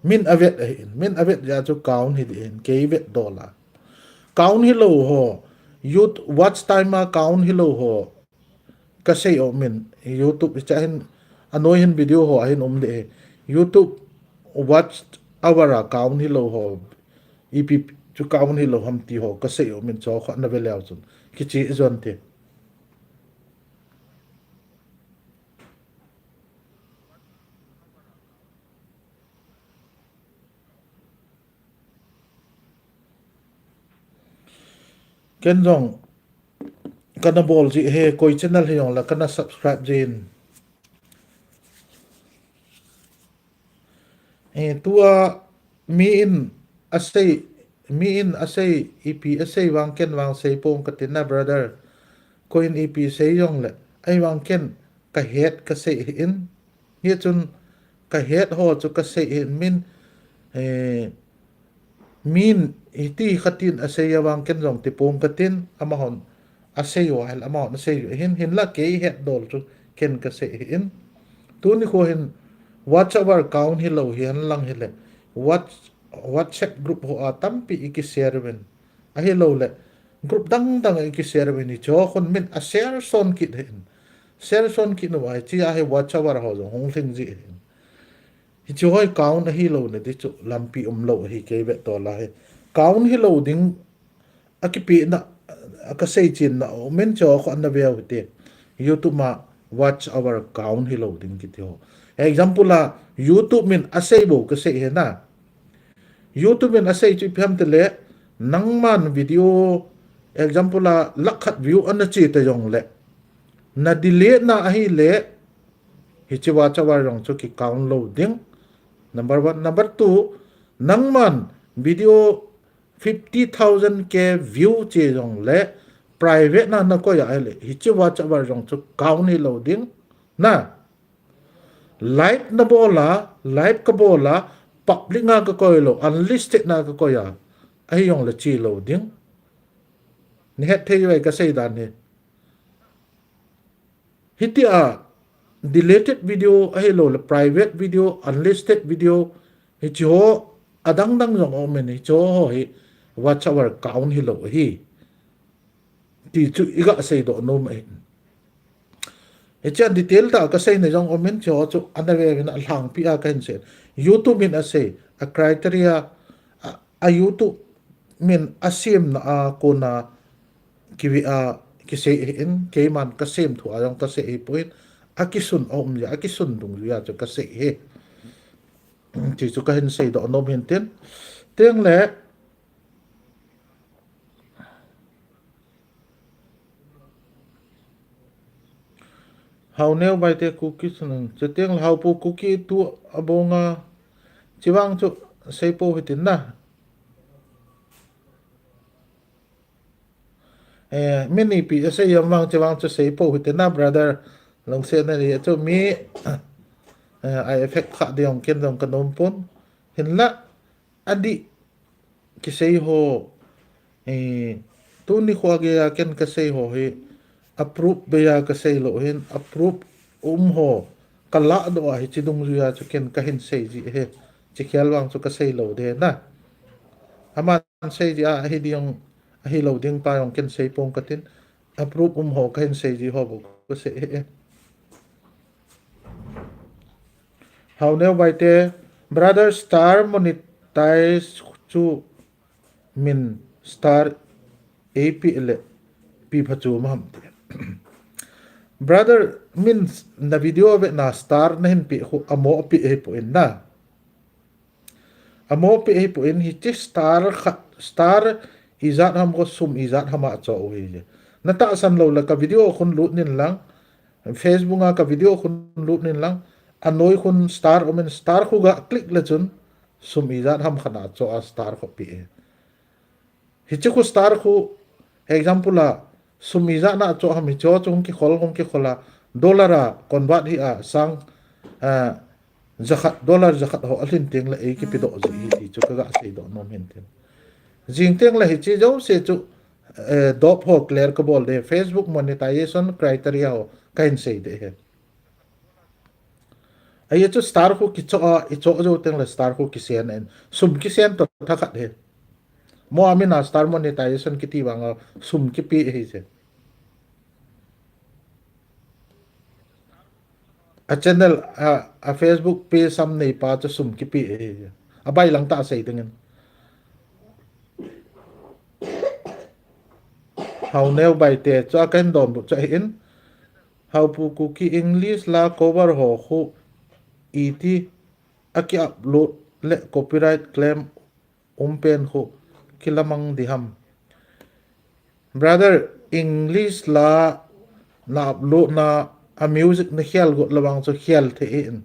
min avet ahin, min avet jeh a chu count hi ding ahin, kei vet dol a. Count hilou ho, youth watch time a count hilou ho, ka sei o min, YouTube cha hin, anoi hin video ho ahin um ding ahi. YouTube watch hour a count hilou ho, ipi chu count hilou ham ti ho, ka sei o min chu khat na ve leu chun. Kichi jon te. Ken jong, kana bol ji ahi, koi channel hijongle kana subscribe jin. Eh, tua mi in asei, mi in asei, ipi asei vang ken vang sei pong katina brother. Koi in ipi sei jongle, ahivang ken ka het ka sei ahin. Hichun ka het ho chu ka sei ahin min, eh, min hiti khat in asei a vang ken jong ti pong katin, amahon asei u ahile, amahon asei u ahin, hinla kei het dol chu ken ka sei ahin. Tuni kho hin watch hour count hilou hihen lang hile, watch, WhatsApp group ho a tampi iki share uvin. Ahilou le, Group dang dang a kishare uvin, hiche ho khun min a share son kit ahin. Share son kit uva hiche a hi watch hour ho jong hung lhing ji ahin. Hiche ho hi count ahilou na di chu lampi umlou ahi kei vetna a hi. Count hilou ding a kipehna, a kasei chenna, amin chu khu ana veu hite. YouTube a watch hour count hilou ding kiti ho. Example a YouTube min asei bou kasei ahi na. YouTube min asei chu ipi ham tile, nangman video, example a lakh khat view ana che ta jongle, na delete na ahile, hiche watch hour jong chu ki count lou ding. Number one. Number two, nangman video fifty thousand K view che jongle, private na nakoi a ahile, hiche watch hour jong chu count hilou ding. Na, live nabol a, live kabol a, public a kakoi lou, unlisted a kakoi a, ahi jongle che lou ding. Nahet thei uve kasei dan hi. Hitia deleted video ahilou le private video, unlisted video, hiche ho adang dang jong aumin, hiche ho hi watch hour count hilou ahi. Ti chu iga seidoh nom ahi. Hiche a detail tah a kasei na jong aumin, hiche ho chu ana ve uvin, alhangpi a kahin sei. YouTube min asei, a criteria, a, a YouTube min asemna a kona kive a kisei ahin, keiman kasem thu a jong kasei ahipoi, akisun aum jeh a, akisun dungjuia chu kasei ahi. Ti chu kahin seidoh nom ahin tin. Tengle, Haoneo Baite Kuki chu nang, chutengle Haopu Kuki tu abonga, chuvang chu seipou hitin na. Eh, mi nipi asei jong vang chuvang chu seipou hitin na, brother. Lungsetna nei chu mi, eh, a effect kha ding ken jong kanom pon. Hinla, adih kisei ho, eh, tuni khoa geiya ken kasei ho hi, a proof beiya kasei lou hin, a proof um ho, kaladoh a hiche dungjuia chu ken kahin sei ji ahi, hiche khel vang chu kasei lou ding na. Aman sei ji a, ahi ding, ahilou ding pa jong ken seipong katin, a proof um ho kahin sei ji ho bou kasei ahi. Haoneo Baite, brother, star monetize chu min star eipeh le ipi phachu ma ham ti. Brother, min na video vetna star nahin peh khu amo peh ahipoi na. Amo peh ahipoi, hiche star khat, star ijat ham kho, sum ijat ham a cho u hije. Natahsan lou le ka video khun lut in lang, Facebook a ka video khun lut in lang, anoi khun star umin, star khu ga click le chun sum ijat ham khat a cho a star khu peh e. Hiche khu star khu, example a, sum ijat na cho ham hiche chu hung kikhol, hung kikhol a, dollar a convert hi a sang, ah, jakhat, dollar jakhat ho alhin tengle eikipedoh ji ahi ti chu kaga seidoh nom ahin tin. Jing tengle hiche jouse chu, eh, dop ho clear kabol ding, Facebook monetization criteria ho kahin sei ding ahi. Ahi chu star khu kicho a, icho jou tengle star khu kisend in. Sum kisend toh thakhat ahi. Mo amin a star monetization kiti vang a sum kipe ahi je. A channel, a, a Facebook page sam nei pa chu sum kipe ahi je. Abailang tah sei ding in. Haoneo Baite chu a kahin donbut chu ahin. Haopu Kuki, English la cover ho khu iti a ki upload le copyright claim um pen khu kilamang ding ham? Brother, English la na upload na a music nakhel got le vang chu khel thei ahin.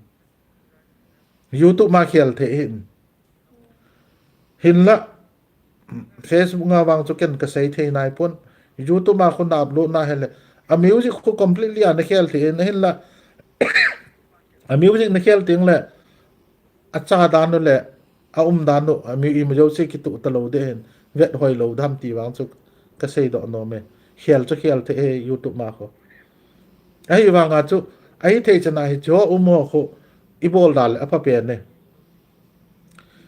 YouTube ma khel thei ahin. Hinla, Facebook a vang chu ken kasei thei nai pon. YouTube a khu na upload na hile, a music khu completely a nakhel thei ahin, hinla, a music nakhel tengle, acha dan u le, aum dan u, ami ima jouse kituh talou ding ahin, vet hoi lou dam ti vang chu kaseidoh nom e. Khel chu khel thei ahi YouTube ma khu. Ahivang a chu, ahithei chan a hiche ho um ho khu, ibol da le apha pen e.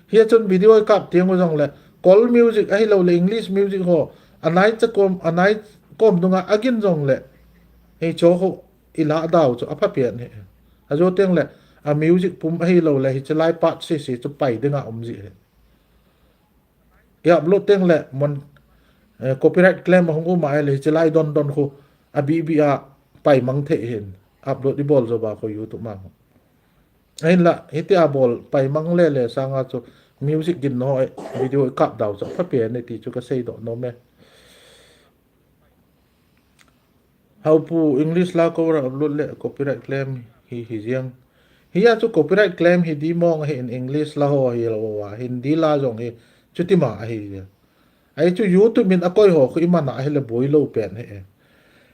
Hia chun video ikap teng u jongle, Kol music ahilou le English music ho, anai cha kom, anai kom dunga agin jongle, hicho khu ilah dau chu apha pen ahi. Ajo tengle, a music pum ahilou le, hiche lai part sese chu pai dinga um ji ahi. I upload tengle, mon, eh, copyright claim ahung um a ahile, hiche lai don don khu, abih bih a pai mang thei ahin. Upload ibol jou ba khu YouTube ma. Ahinla, hitia bol pai mang le le sanga chu music gin ho, eh, video i kap dau chu apha pen ahi ti chu kasei doh nom e. Haupu English la cover upload le copyright claim hi, hi jeng. Hia chu copyright claim hi di mong ahi in English la ho hilou a, Hindi la jong hi chuti ma ahi jeng. Ahi chu YouTube in akoi ho khu iman a ahile boi lou pen ahi.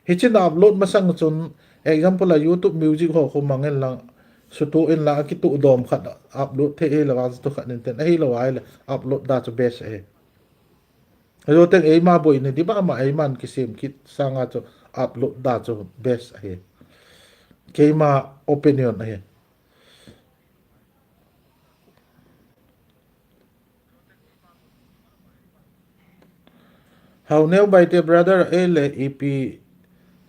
Hiche na upload masang chun, example a YouTube Music ho khu mang in lang, sutu in lang, akitu dom khat upload thei ahile vang sutu khat in ten ahilou ahile upload da chu best ahi. Ajo teng eima boi ni di ba ma eiman kisem kit sanga chu upload da chu best ahi. Keima opinion ahi. Hau neo bai te brother, ei le ipi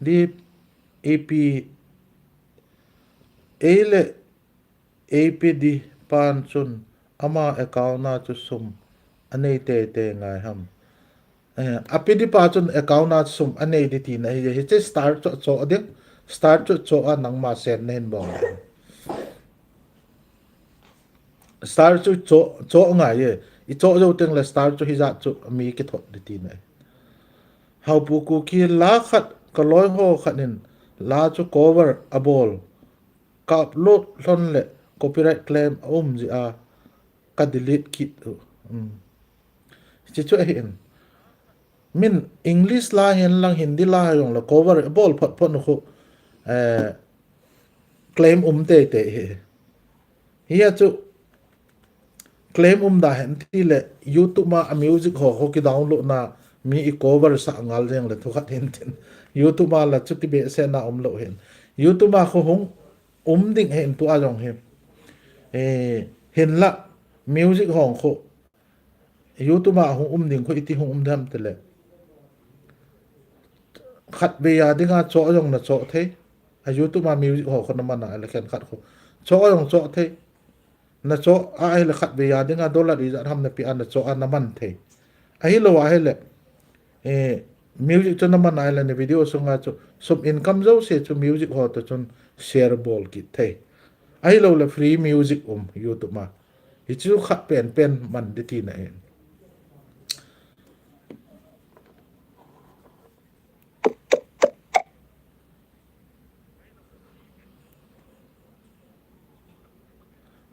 di, ipi, ei le ipi di pan chun ama account na chu sum anei tei tei ngai ham. Eh, api di pa chun account na chu sum anei di tina ahi, hiche star chu cho ding, star chu cho a nangma sen na hin bol. Star chu cho, cho ngai e. I cho jou teng le star chu hijat chu mi kithot di tina ahi. Haupu Kuki la khat ka loi ho khat in la chu cover abol. Ka upload lhon le copyright claim aum ji a ka delete kit u. Um. Hiche chu ahi in. Min English la hen lang Hindi la jong le cover abol phot phot nu khu, eh, claim um tei tei hi. Hia chu claim um da hen ti le YouTube ma a music ho ho ki download na mi i cover sa ngal jeng le thu khat hin tin. YouTube ma la chu ti be se na um lou hin. YouTube ma khu hung um ding hen tu a jong hi. Eh, hin la music ho khu YouTube a hung um ding khu iti hung um dem te le. Khat be ya dinga cho jong na cho thei. A YouTube ma music ho khu na man a le khen khat khu. Cho jong cho thei. Na cho a ahile khat be ya dinga dollar ijat ham na pe a na cho a na man thei. Ahilou ahile, eh, music chu na man ahile na video sunga chu sum income jouse chu music ho to chun share bol kit thei. Ahilou le free music um YouTube ma. Hichu khat pen pen man di tina ahi.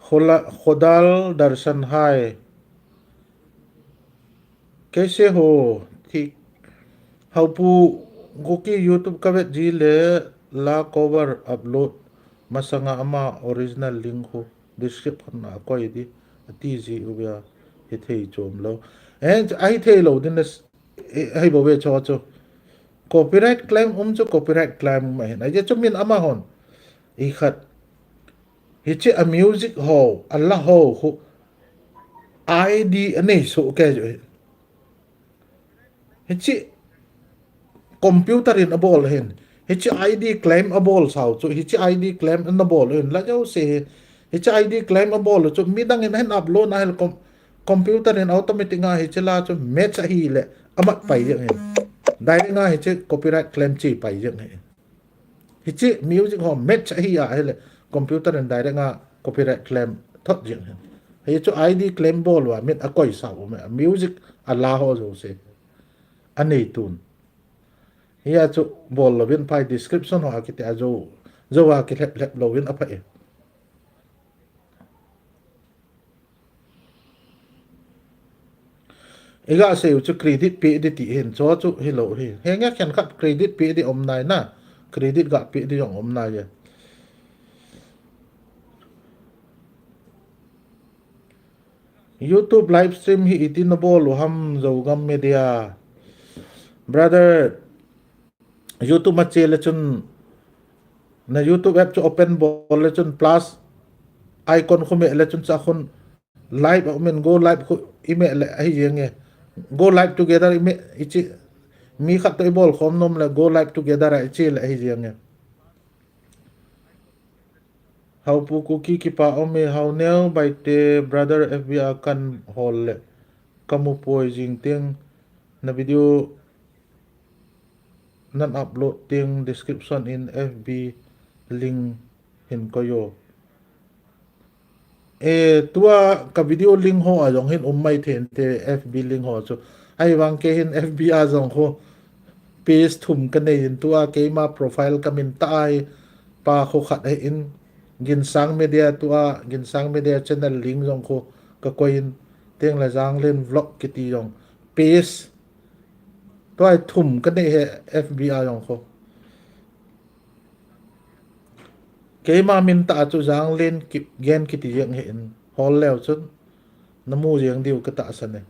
Khola-, Khodal Darshan hai. Kaise ho? Thik. Haupu Kuki YouTube ka vet ji le la cover upload masanga ama original link khu description a koi di ati ji u bia hithei chom lou. Eh, ahithei lou din na s-, eh, ahi bou ve cho chu. Copyright claim um chu copyright claim um ahin. Ahi chu min ama hon. I khat. Hiche a music ho, a la ho khu I D anei soh kei jo hi. Hiche computer in abol hin. Hiche I D claim abol sao chu. Hiche I D claim ana bol hin. La jouse hi. Hiche I D claim abol chu. Midang in ahin upload na hel com-, computer in automatic nga hiche la chu match ahile amat pai jeng hin. Direct nga hiche copyright claim che pai jeng hin. Hiche music ho match ahi a ahile computer in direct nga copyright claim thot jeng hin. Hichu I D claim bol uva min akoi sao me. Music a la ho jouse. Anei tun. Hia chu bol louvin phai description ho a kiti a jou, jou a kilhep lhep louvin apha e. Iga sei u chu credit pe di ti hin, cho chu hilou hi. Henge khen khat credit pe di um nai na. Credit ga pe di jong um nai e. YouTube live stream hi iti na bol u ham Zogam Media. Brother, YouTube ma che le chun, na YouTube app chu open bol le chun plus icon khu me le chun cha khun live a um in go live khu i me le ahi jeng e. Go live together i me i chi Mi khat toh ibol khom nom le go live together a iche le ahi jeng e. Haupu Kuki kipa um e, Haoneo Baite brother F B a kan hol le. Kamu poi jing teng na video nan upload teng description in F B link hin koi o. E, tua ka video link ho a jong hin um mai thei inte F B link ho chu. Ahivang kei hin F B a jong khu page thum ka nei in tua keima profile ka min tah a hi pa khu khat ahi in Ginsang Media tua Ginsang Media channel link jong khu ka koi in teng le Janglen vlog kiti jong page tua hi thum ka nei he F B a jong khu. Keima min tah a chu Janglen ki, gen kiti jeng hi in hol leu chun na mu jeng diu ka tahsan e.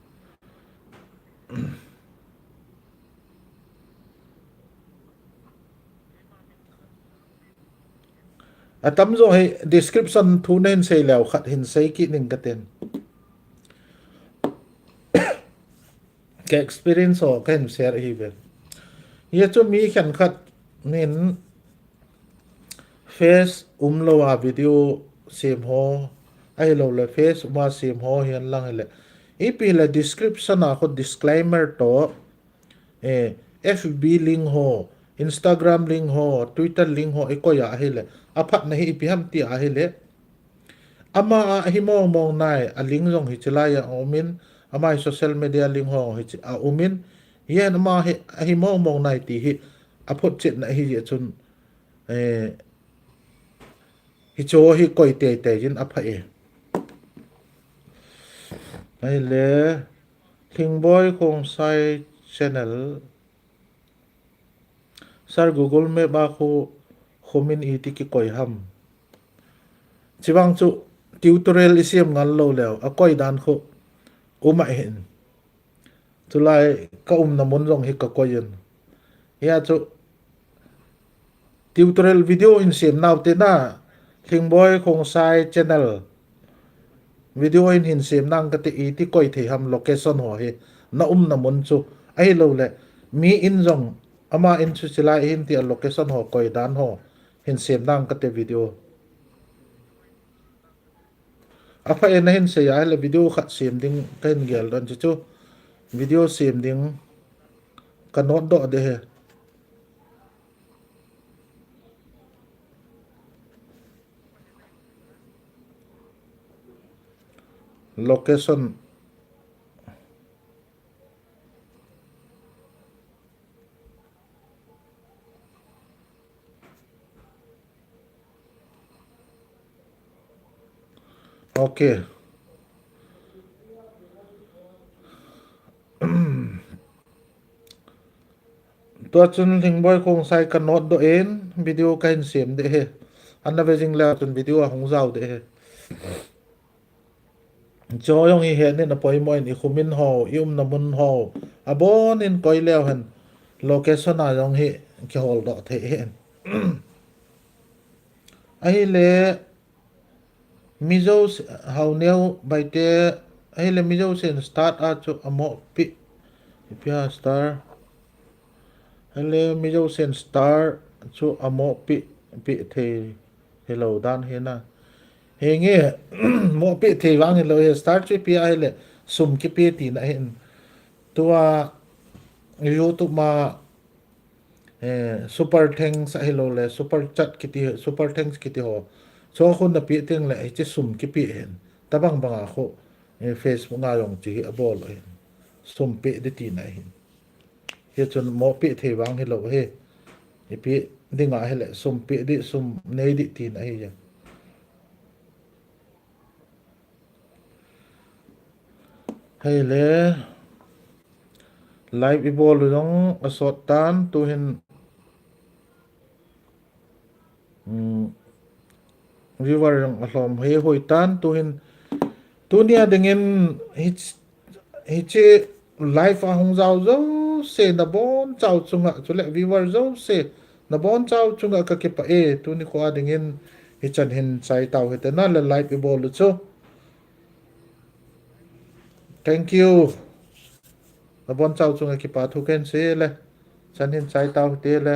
Atam jo hi description thu na hin sei leu khat hin sei kit ning ka ten. Ka experience ho ka hin share ahi ve. Hia chu mi khenkhat nin face um lou a video sem ho, ahilou le face um a sem ho hihen lang hile. Ipi le description a khu disclaimer toh, eh, F B link ho, Instagram link ho, Twitter link ho, i koi a ahile. Aphatna hi ipi ham ti ahile. Ama a hi mong mong nai, a link jong hiche lai a um in, ama hi social media link ho hiche a um in, hihen ama hi, a hi mong mong nai ti hi, a photchetna ahi jeh chun, eh, hiche hi koi tei tei jin apha e. Ahile, Lhingboi Khongsai channel, Sir Google Map a khu, khu min iti kikoi ham. Chivang chu tutorial i siam ngal lou leu, a koi dan khu, um ahin. Chulai ka umna mun jong hi ka koi in. Hia chu tutorial video hin sem nau te na, Lhingboi Khongsai channel. Video hin hin sem nang kate iti koi thei ham location ho hi. Na umna mun chu. Ahilou le. Mi in jong. Ama in chu chilai hin ti a location ho koi dan ho. Hin sem nang kate video. Apha e na hin sei a le video khat sem ding ka hin gel don chu chu. Video sem ding ka note doh de he. Location. Okay. Tua chun Lhingboi Khongsai ka note doh in video ka hin sem de he. Ana ve jing leu chun video a hung jao de he. Cho jong hi he nin a poimo in i khu min ho, i umna mun ho. A bon in koi leu hen location a jong hi kihol doh thei he. Ahile Mizo Haoneo Baite, ahile Mizo Sen start a chu a mo pi, pi a star. Ahile Mizo Sen star chu a mo pi, pi thei, hilou dan hi na. Henge, mo pi thei vang hilou he star chu pi ahile sum kipi tina hin. Tua YouTube ma Eh, super thanks ahilou le, super chat kiti, super thanks kiti ho. Cho khu na pi ting le, hiche sum kipi hin. Tabang bang a khu, eh, Facebook a jong chi hi a bol hin. Sum pi di tina hin. Hichun mo pi thei vang hilou he. I pi ding ahile, sum pi di, sum nei di tina hi jeng. Hei le, live i bol u jong a sot tan, tu hin, um, viewer jong a lhom hei hoi tan, tu hin, tu nia dingin, hich, hiche live a hung jao jouse, na bon chao chunga, chule viewer jouse, na bon chao chunga ka kipah e, tu ni kho a dingin, hichan hin chai tau hite na le live i bol u chu. Thank you. Na bon chao chunga kipa thu ken sei le. Chan hin chai tau hite le.